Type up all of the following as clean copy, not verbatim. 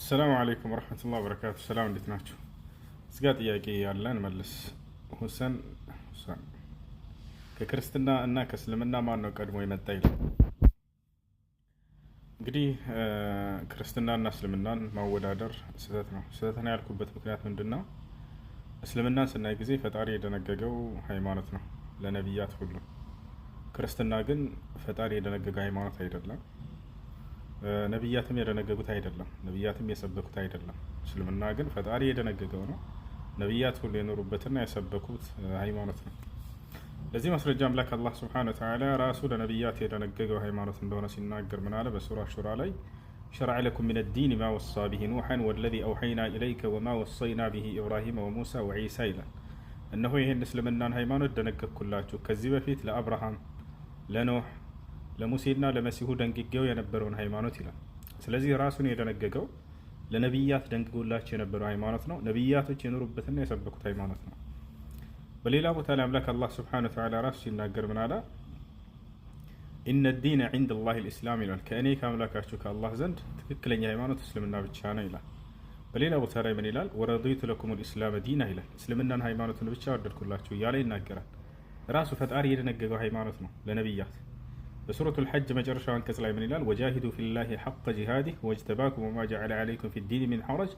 السلام عليكم ورحمة الله وبركاته። ሰላም፣ እንዴት ናችሁ? እዚጋ ጥያቄ ያለን መልስ። ሁሰን ሁሰን ከክርስትና እና ከእስልምና ማን ነው ቀድሞ የመጣ ይላል። እንግዲህ ክርስትናና እስልምናን ማወዳደር ስህተት ነው። ስህተት ነው ያልኩበት ምክንያት ምንድን ነው? እስልምናን ስናይ ጊዜ ፈጣሪ የደነገገው ሃይማኖት ነው ለነቢያት ሁሉ። ክርስትና ግን ፈጣሪ የደነገገው ሃይማኖት አይደለም። ነቢያትም የደነገጉት አይደለም። ነቢያትም የሰበኩት አይደለም። እስልምና ግን ፈጣሪ የደነገገው ነው። ነቢያት ሁሉ የኖሩበትና የሰበኩት ሃይማኖት ነው። ለዚህ ማስረጃ አምላክ አላህ سبحانه وتعالى ራሱ ለነቢያት የደነገገው ሃይማኖት እንደሆነ ሲናገር ምን አለ? በሱራ ሹራ ላይ شرع لكم من الدين ما وصى به نوحا والذي أوحينا إليك وما وصينا به إبراهيم وموسى وعيسى ይላል። እነሆ ይህን እስልምናን ሃይማኖት ደነገግኩላችሁ ከዚህ በፊት ለአብርሃም፣ ለኖህ፣ ለሙሴና ለመሲሁ ደንግጌው የነበረውን ሃይማኖት ይላል። ስለዚህ ራሱን የደነገገው ለነቢያት ደንግጎላቸው የነበረው ሃይማኖት ነው። ነቢያቶች የኖሩበትና የሰበኩት ሃይማኖት ነው። በሌላ ቦታ ላይ አምላክ አላህ سبحانه وتعالى ራሱ ሲናገር ምን አለ? إن الدين عند الله الإسلام ይላል። ከእኔ ከአምላካችሁ ከአላህ ዘንድ ትክክለኛ ሃይማኖት እስልምና ብቻ ነው ይላል። በሌላ ቦታ ላይ ምን ይላል? ورضيت لكم الإسلام دينا ይላል። እስልምናን ሃይማኖትን ብቻ ወደድኩላችሁ እያለ ይናገራል። ራሱ ፈጣሪ የደነገገው ሃይማኖት ነው ለነቢያት። በሱረቱል ሐጅ መጨረሻው አንቀጽ ላይ ምን ይላል? وجاهدوا في الله حق جهاده هو اجتباكم وما جعل عليكم في الدين من حرج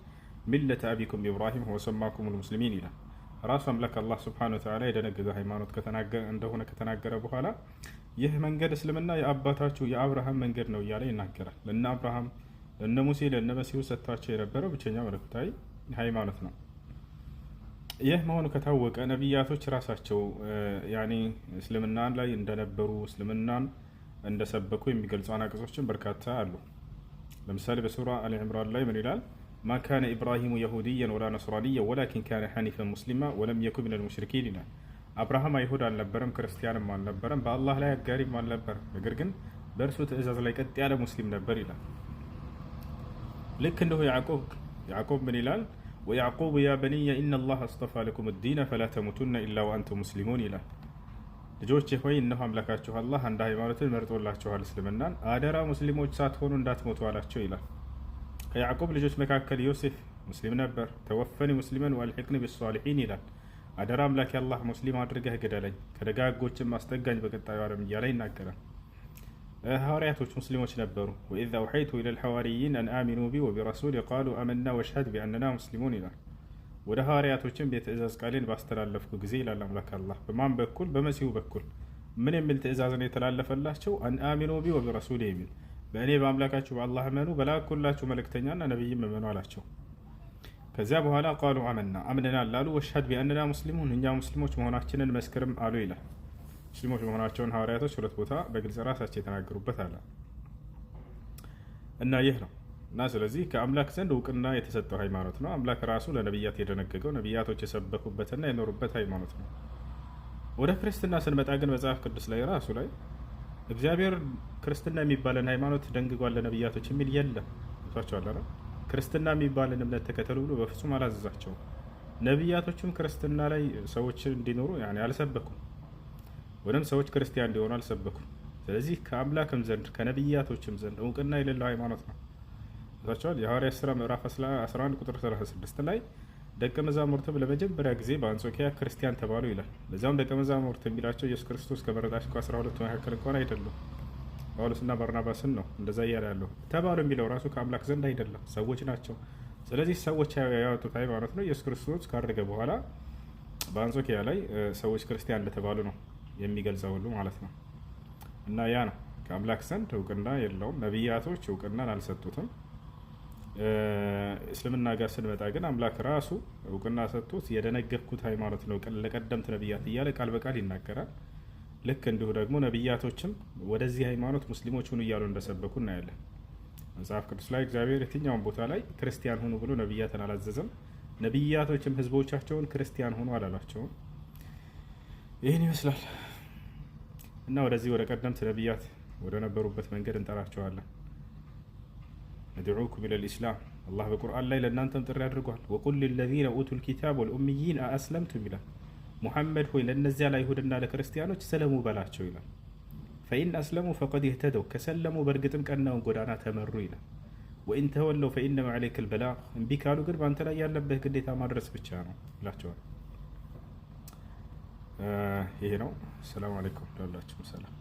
ملة أبيكم إبراهيم هو سماكم المسلمين ይላል። ራሱ አምላክ አላህ سبحانه وتعالى የደነገገው ሃይማኖት እንደሆነ ከተናገረ በኋላ ይህ መንገድ እስልምና የአባታችሁ የአብርሃም መንገድ ነው እያለ ይናገራል። ለነ አብርሃም፣ ለነ ሙሴ፣ ለነ መሲሁ ሰጥቷቸው የነበረው ብቸኛ መለኮታዊ ሃይማኖት ነው። ይህ መሆኑ ከታወቀ ነቢያቶች ራሳቸው يعني እስልምናን ላይ እንደነበሩ፣ እስልምናን እንደሰበኩ የሚገልጹ አናቅጾችን በርካታ አሉ። ለምሳሌ በሱራ አሊ ዕምራን ላይ ምን ይላል? ما كان إبراهيم يهوديا ولا نصرانيا ولكن كان حنيفا مسلما ولم يك من المشركين ይላል። አብርሃም አይሁድ አልነበረም፣ ክርስቲያንም አልነበረም፣ በአላህ ላይ አጋሪም አልነበረም። ነገር ግን በእርሱ ትእዛዝ ላይ ቀጥ ያለ ሙስሊም ነበር ይላል። ልክ እንዲሁ ያዕቆብ ምን ይላል? ويعقوب يا بني إن الله اصطفى لكم الدين فلا تموتن إلا وأنتم مسلمون ይላል። ልጆቼ ሆይ፣ እነሆ አምላካችሁ አላህ አንድ ሃይማኖትን መርጦላችኋል እስልምናን፣ አደራ ሙስሊሞች ሳትሆኑ እንዳትሞቱ አላቸው ይላል። ከያዕቆብ ልጆች መካከል ዮሴፍ ሙስሊም ነበር። توفني مسلما وألحقني بالصالحين ይላል። አደራ አምላኬ አላህ ሙስሊም አድርገህ ግደለኝ፣ ከደጋጎችም አስጠጋኝ በቀጣዩ ዓለም እያለ ይናገራል። ሐዋርያቶች ሙስሊሞች ነበሩ። وإذ أوحيت إلى الحواريين أن آمنوا بي وبرسولي قالوا آمنا واشهد بأننا مسلمون ይላል። ወደ ሐዋርያቶችም የትእዛዝ ቃሌን ባስተላለፍኩ ጊዜ ይላል አምላክ አላህ። በማን በኩል? በመሲሁ በኩል። ምን የሚል ትእዛዝ ነው የተላለፈላቸው? أن آمنوا بي وبرسولي የሚል፣ በእኔ በአምላካችሁ በአላህ እመኑ፣ በላኩላችሁ መልእክተኛና ነቢይም እመኑ አላቸው። ከዚያ በኋላ قالوا آمنا አምነናል አሉ። واشهد بأننا مسلمون እኛ ሙስሊሞች መሆናችንን መስክርም አሉ ይላል። ሙስሊሞች መሆናቸውን ሐዋርያቶች ሁለት ቦታ በግልጽ ራሳቸው የተናገሩበት አለ እና ይህ ነው። እና ስለዚህ ከአምላክ ዘንድ እውቅና የተሰጠው ሃይማኖት ነው። አምላክ ራሱ ለነቢያት የደነገገው፣ ነቢያቶች የሰበኩበትና የኖሩበት ሃይማኖት ነው። ወደ ክርስትና ስንመጣ ግን መጽሐፍ ቅዱስ ላይ ራሱ ላይ እግዚአብሔር ክርስትና የሚባለን ሃይማኖት ደንግጓል ለነቢያቶች የሚል የለም። ቷቸዋል። ክርስትና የሚባለን እምነት ተከተሉ ብሎ በፍጹም አላዘዛቸውም። ነቢያቶችም ክርስትና ላይ ሰዎችን እንዲኖሩ አልሰበኩም፣ ወይም ሰዎች ክርስቲያን እንዲሆኑ አልሰበኩም። ስለዚህ ከአምላክም ዘንድ ከነቢያቶችም ዘንድ እውቅና የሌለው ሃይማኖት ነው። ቷቸዋል። የሐዋርያት ሥራ ምዕራፍ 11 ቁጥር 36 ላይ ደቀ መዛሙርትም ለመጀመሪያ ጊዜ በአንጾኪያ ክርስቲያን ተባሉ ይላል። በዚያም ደቀ መዛሙርት የሚላቸው ኢየሱስ ክርስቶስ ከመረጣቸው ከ12ቱ መካከል እንኳን አይደሉም። ጳውሎስና በርናባስን ነው እንደዛ እያለ ያለው። ተባሉ የሚለው ራሱ ከአምላክ ዘንድ አይደለም፣ ሰዎች ናቸው። ስለዚህ ሰዎች ያወጡት ሃይማኖት ነው። ኢየሱስ ክርስቶስ ካረገ በኋላ በአንጾኪያ ላይ ሰዎች ክርስቲያን እንደተባሉ ነው የሚገልጸው ሁሉ ማለት ነው። እና ያ ነው፣ ከአምላክ ዘንድ እውቅና የለውም። ነቢያቶች እውቅናን አልሰጡትም። እስልምና ጋር ስንመጣ ግን አምላክ ራሱ እውቅና ሰጥቶት የደነገግኩት ሃይማኖት ነው ለቀደምት ነቢያት እያለ ቃል በቃል ይናገራል። ልክ እንዲሁ ደግሞ ነቢያቶችም ወደዚህ ሃይማኖት ሙስሊሞች ሁኑ እያሉ እንደሰበኩ እናያለን። መጽሐፍ ቅዱስ ላይ እግዚአብሔር የትኛውን ቦታ ላይ ክርስቲያን ሁኑ ብሎ ነቢያትን አላዘዘም። ነቢያቶችም ህዝቦቻቸውን ክርስቲያን ሁኑ አላሏቸውም። ይህን ይመስላል እና ወደዚህ ወደ ቀደምት ነቢያት ወደ ነበሩበት መንገድ እንጠራቸዋለን። ندعوكم إلى الإسلام። አላህ በቁርአን ላይ ለእናንተም ጥሪ አድርጓል። وقل للذين أوتوا الكتاب والأميين أأسلمتم ይላል። ሙሐመድ ሆይ ለእነዚያ ለአይሁድና ለክርስቲያኖች ሰለሙ በላቸው ይላል። فإن أسلموا فقد اهتدوا ከሰለሙ በእርግጥም ቀናውን ጎዳና ተመሩ ይላል። وإن تولوا فإنما عليك البلاغ፣ እምቢ ካሉ ግን በአንተ ላይ ያለብህ ግዴታ ማድረስ ብቻ ነው ይላቸዋል። ይሄ ነው። ሰላም አለይኩም፣ ለሁላችሁም ሰላም።